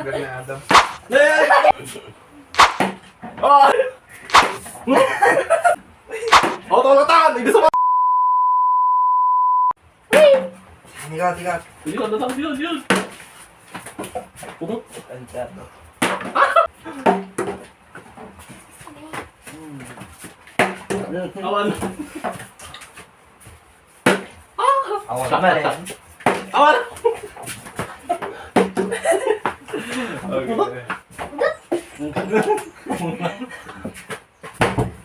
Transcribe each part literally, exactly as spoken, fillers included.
Ganda, Adam. Ah! Oh, tolatan! Hindi sa Tika, tika. Yun, yun, yun, yun. Pugot. Ang tato. Awan. Awan na rin. Awan. Okay.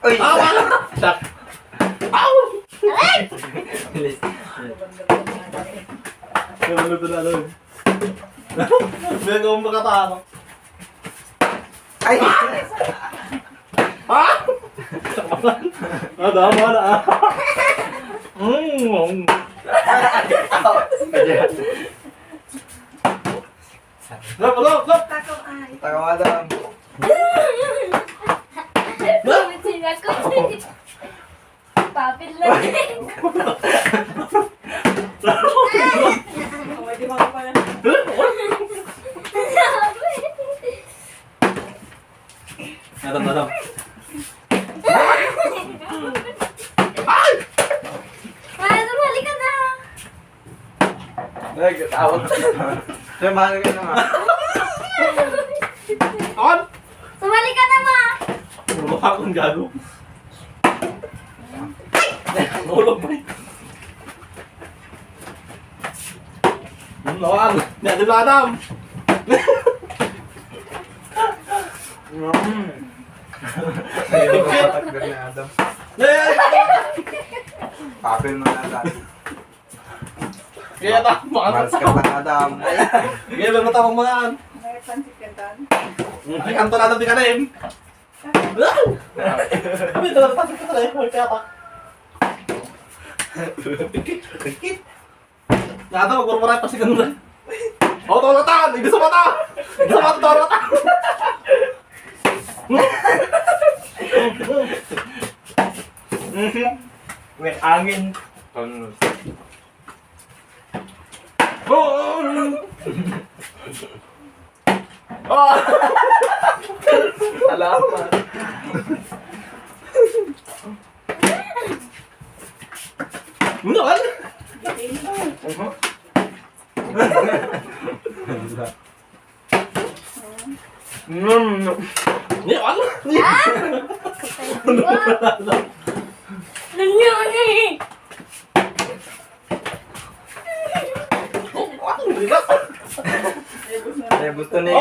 Uy! Awan! Sak. Aw! Aray! Ano ba na, ano? May akong makatama. Ay! Ha? Ah, tama na, ah. Mm. Lop, lop, lop. Takam ay. Takam, Adam. Sila ko. Papel lang. Pwede mo pa na. Adam, Adam. Ay! Ay, sumali ka na. Ay, tawag. Sir, mahal ka naman. On! Sumali ka na, ma! Mukha akong gago. Ulo pa. Ano, ano? Yan, di ba, Adam? Mm. Takder ni Adam. Papel mo na, Adam. Kaya ta, mga Malas ka pa, Adam. Kaya ba matawag mga an? May pansit ka, Dan? Ay, kanto na natin ka na, eh. Ay, talaga, pansit ka na, eh. Kaya ta. Pikit, pikit. Nga ata, magmurmura pa si Ganun. Oh, tolatan! Hindi sa mata! Hindi sa mata, tolatan! May angin. Oh! Ah! Salamat. Ano, ano? Mm. Ni, ano? Ah! Ano yun eh? Ay, gusto ni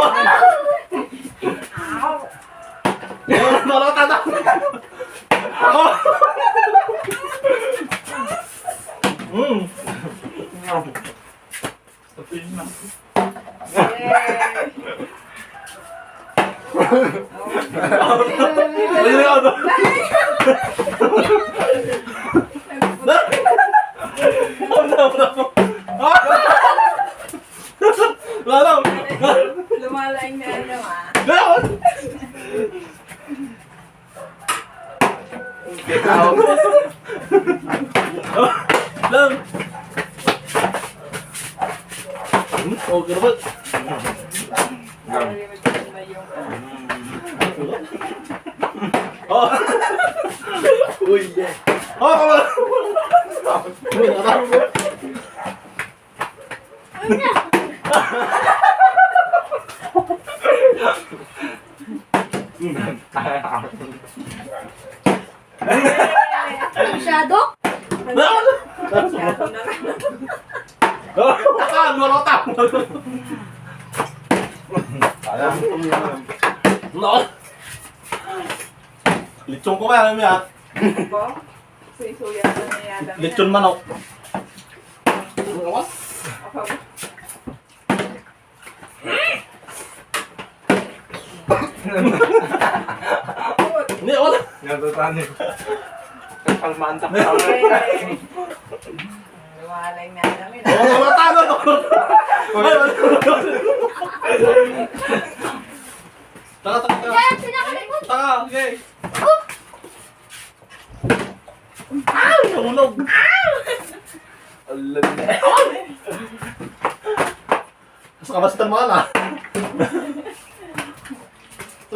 Malata na. Mm. Ayun na. Ano, ano? Wala. Lumalaing na ano, ah. Lang. Hmm? Oh, karabat. Oh. Uy, yeah. Oh, karabat. Uy, karabat. Masyado? Taka, lorota! No. Lechon ko kaya, Mia. Suy-suya na niya. Lechon manok. Ano ka? Ni, wala. Nagtatanim. Kalmanta ka. Wala na kami. Oh, wala tayo, no? Ay, wala. Taka, taka, taka. Yan, sinabi mo. Taka, okay. Ay, nahulog. Alam na. Sa kabasitan mo na.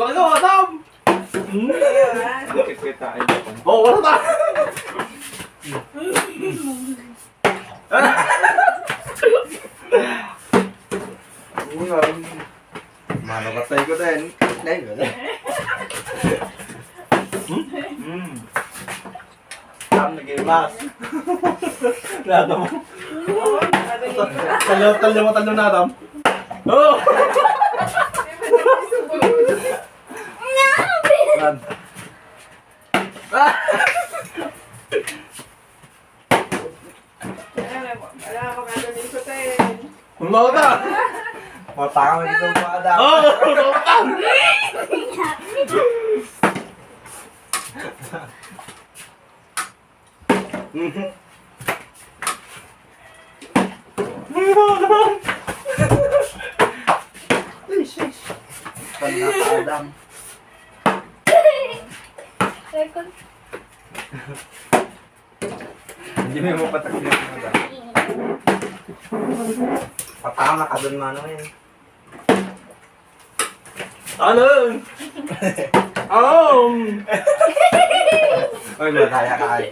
Ano, Adam? Hmm? Kita-kita. Oh, wala ta. Mano, patay ko din. Nay, wala. Hmm? Hmm. Tam, nag-imas. Nada mo. Talyo, talyo mo, talyo na, Tam. Oh! Run. Ah! Wala ka nga doon yung suteng. Ang lota! Matama dito ang bata. Oh! Lota! Mhm. Ay, sus. Pag naka-Adam. Second. Hindi mo mapatak niya, madam. Patama ka doon, mano, eh. Ano? Um. Ay, madaya ka, ay.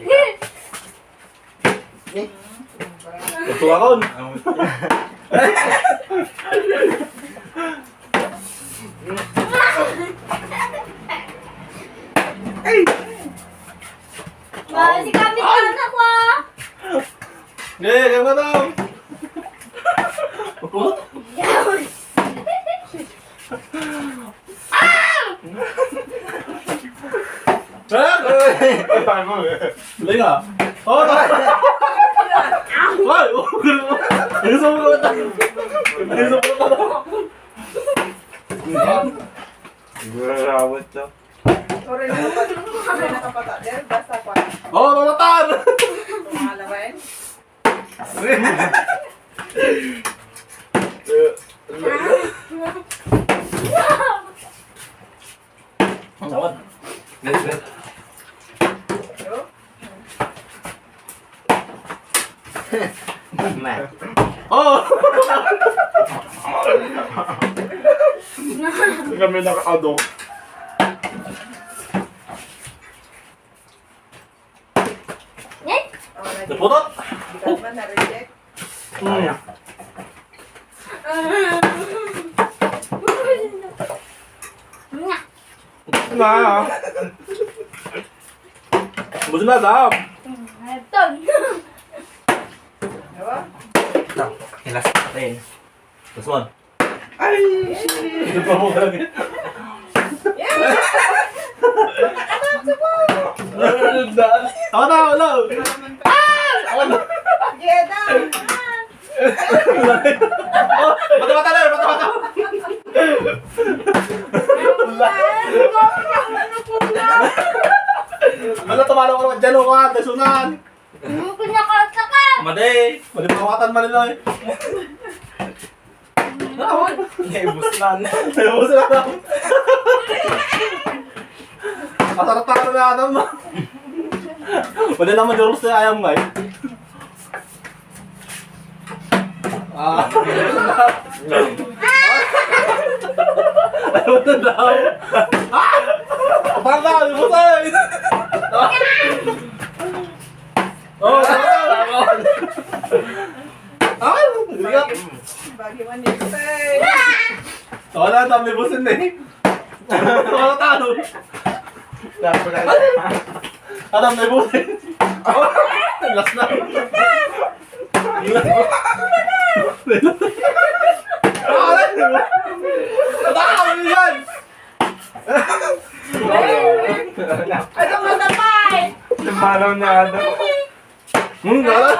Ito ako. Ay! Ma, si Kapitana ko, ah. Hindi, kaya mo daw. Yaon. Ah! Ay, tago eh. Galing ah. Oh, ta- Ay, oh, gusto mo ba? Gusto mo ba? Grabe to. Sorry na kapatid. Sorry na kapatid. Basta pa. Oh, mamatan! Mahal na ba yun? Ang tawad. Oh! Kami nakaadok. Naputot! Di ka naman na-reject. Hmm. Na. Gusto na daw. Ito. Diba? Ito. Last na rin. Last one. Ay! Ano pa mo gagawin? Ano na, wala. Ah! Ano? Jeda! Oh, mata-mata na, mata-mata. Ano, tumalo ko naman dyan, oh, ah, nasunan. Ano, pinakasakit? Madi! Madi pawatan, Mariloy. Naibuslan. Naibuslan. Asarap na ka na, Adam. Madi naman, Joros na ayam, ngay. Ah. Ano na daw? Ah! Baka, ano mo tayo? Oh, tama, tama. Ah, ligat. Bagay man dito, eh. Wala, dami busin eh. Wala talo. Dapat na. Adam, may busin. Oh, last na. Ah, ano yan? Ito, matapay! Tumalaw niya, ano? Hmm, wala.